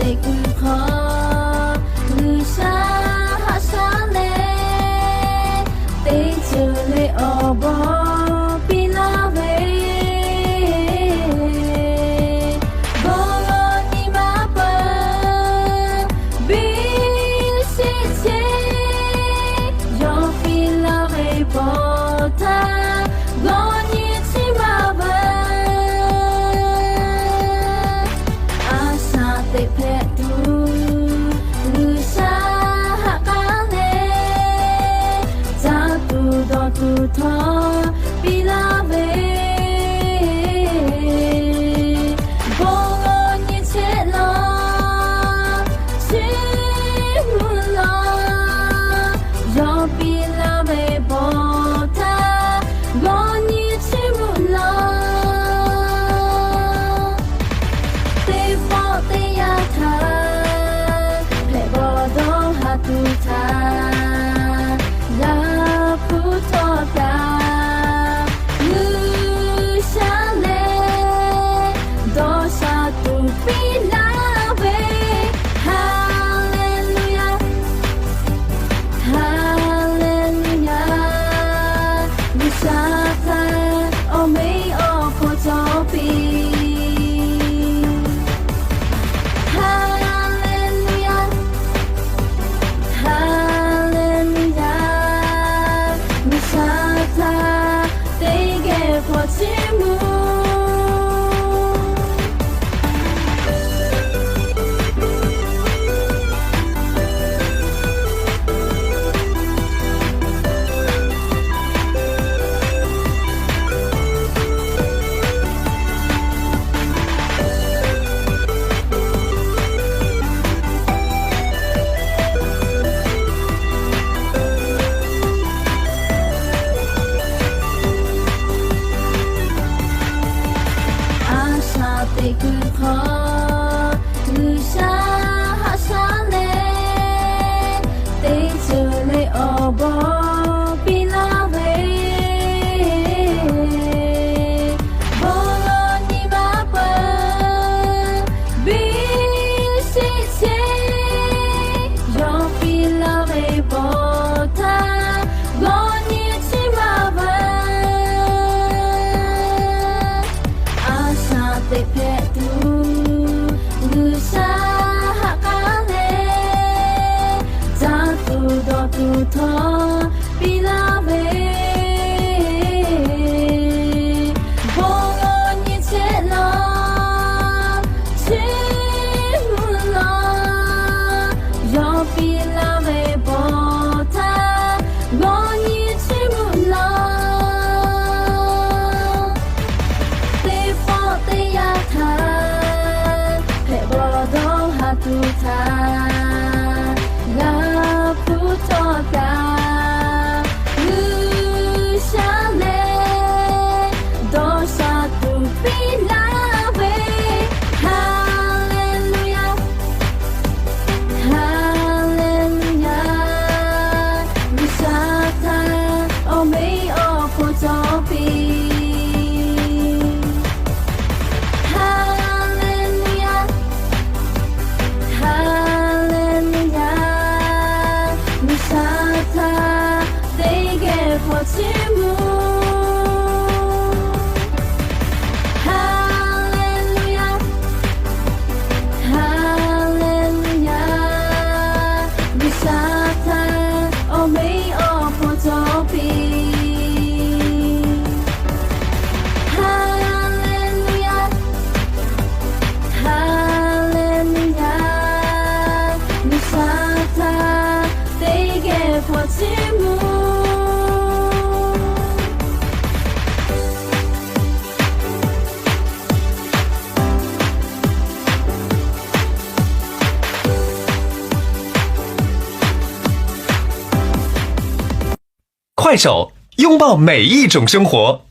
teꞈ kuiˬ hk'aw, G'uiˬsha haꞈ shaˉ leh, teˇ ceuˬ le awˬ bon piˇ laˇ ve, bon g'awˇ nyi ma peuˬ, biˇ sheˆ cheˇ yawˇ piˇ laˇ ve pa taw, g'awˇ nyi chi ma peuˬ. A shaꞈ teꞈ hpehꞈ tuˬ, G'uiˬsha haꞈ k'aˉ leh, caˇ tuˬ dawˬ tuˬ htawˇ piˇ laˇ ve, bon g'awˇ nyi chehˇ law, chiˇ mvuh law, yawˇ piˇ laˇ ve pa taw, g'awˇ nyi chiˇ mvuh law. Teˇ pawˆ teˇ yanˇ htaˇ, hpehꞈ bawˬ dawˇ ha tuˬ htaꞈ g'a hpu htawˇ kaꞈ, G'uiˬsha lehˬ dawˇ sha tuˬ piˇ laˇ ve. Haˍleˍluˍyaˍ, Haˍleˍluˍyaˍ, G'uiˬsha htaꞈ awˬ meꞈ awˬ hponˇ cawˬ piˇ. Haˍleˍluˍyaˍ, Haˍleˍluˍyaˍ, G'uiˬsha htaꞈ teˇ geh hpaw chiˇ mvuh. A shaꞈ teꞈ kuiˬ hk'aw, G'uiˬsha haꞈ shaˉ leh, teˇ ceuˬ le awˬ bon piˇ laˇ ve, bon g'awˇ nyi ma peuˬ, biˇ sheˆ cheˇ yawˇ piˇ laˇ ve pa taw, g'awˇ nyi chiˇ ma peuˬ. A shaꞈ teꞈ hpehꞈ tuˬ, G'uiˬsha haꞈ k'aˉ leh, caˇ tuˬ dawˬ tuˬ htawˇ piˇ laˇ ve, bon g'awˇ nyi chehˇ law, chiˇ mvuh law, yawˇ piˇ laˇ ve pa taw, g'awˇ nyi chiˇ mvuh law. Teˇ pawˆ teˇ yanˇ htaˇ, hpehꞈ bawˬ dawˇ ha tuˬ htaꞈ g'a hpu htawˇ kaꞈ, G'uiˬsha lehˬ dawˇ sha tuˬ piˇ laˇ ve. Haˍleˍluˍyaˍ, Haˍleˍluˍyaˍ, G'uiˬsha htaꞈ awˬ meꞈ awˬ hponˇ cawˬ piˇ. Haˍleˍluˍyaˍ, Haˍleˍluˍyaˍ, G'uiˬsha htaꞈ teˇ geh hpaw chiˇ mvuh. Haˍleˍluˍyaˍ, Haˍleˍluˍyaˍ, G'uiˬsha htaꞈ awˬ meꞈ awˬ hponˇ cawˬ piˇ. Haˍleˍluˍyaˍ, Haˍleˍluˍyaˍ, G'uiˬsha htaꞈ teˇ geh hpaw chiˇ mvuh. 快手，拥抱每一种生活。